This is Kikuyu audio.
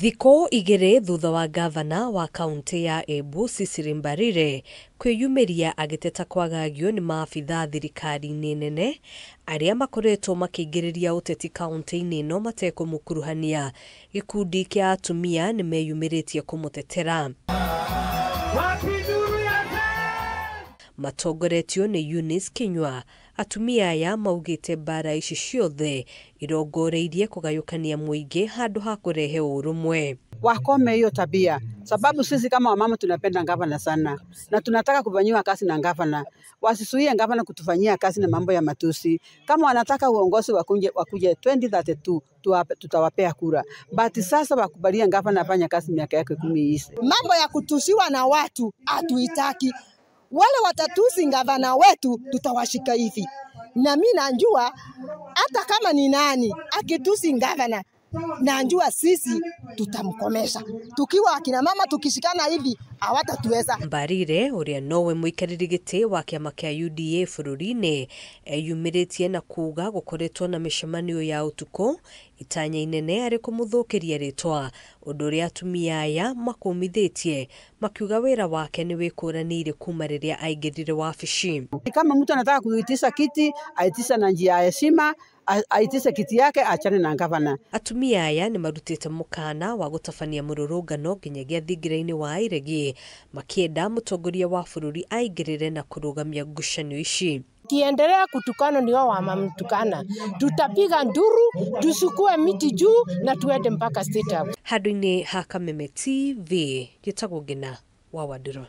Thikũ igĩrĩ thutha wa gavana wa kaunti ya Embu Cecily Mbarire kwĩyumĩria agĩteta kwagagio nĩ maabithaa thirikari-inĩ nene arĩa makoretwo makĩingĩrĩria ũteti kaunti-inĩ ĩno matekũmũkuruhania, gĩkundi kĩa atumia nĩ meyumĩrĩtie kũmũtetera. Matongoretio nĩ Eunice Kinyua, atumia aya maugĩte mbara ici ciothe irongoreirie kũgayũkania mũingĩ handũ ha kũrehe ũrũmwe. Wakome hiyo tabia, sababu sisi kama wamama tunapenda gavana sana na tunataka kufanyiwa kazi na gavana. Wasisuie gavana kutufanyia kazi na mambo ya matusi. Kama wanataka uongozi wakuje 2032 tutawapea kura, but sasa wakubalia gavana afanye kazi miaka yake 10 iishe. Mambo ya kutusiwa na watu hatuitaki. Wale watatusi gavana wetu tutawashika hivi. Na mimi najua hata kama ni nani akitusi gavana, najua sisi tutamkomesha. Tukiwa akina mama tukishikana hivi hawatatuweza. Mbarire uria nowe muikariri giti wa kiama kia UDA bururi-ini eyumiritie na kuga gukoretwo na micemanio ya utuku itanya inene ari kumuthukiria ritwa, undu uria atumia aya makumithitie makiuga wira wake ni wikuranire kuma riria aingirire wabici. Kama mtu anataka kuitisha kiti aitisha na njia ya heshima, aitishe kiti yake, achane na gavana. Atumia aya ni marutite mukana wa gutabania mururungano nginyagia thingira-ini wa Iregi makienda mutongoria wa bururi aingirire na kurugamia ngucanio ici. Kiendelea kutukana ni wao wamamtukana, tutapiga nduru, tusukue miti juu na tuende mpaka State House. Handu-ini ha Kameme TV, njĩtagwo Ngina wa Wandũrũ.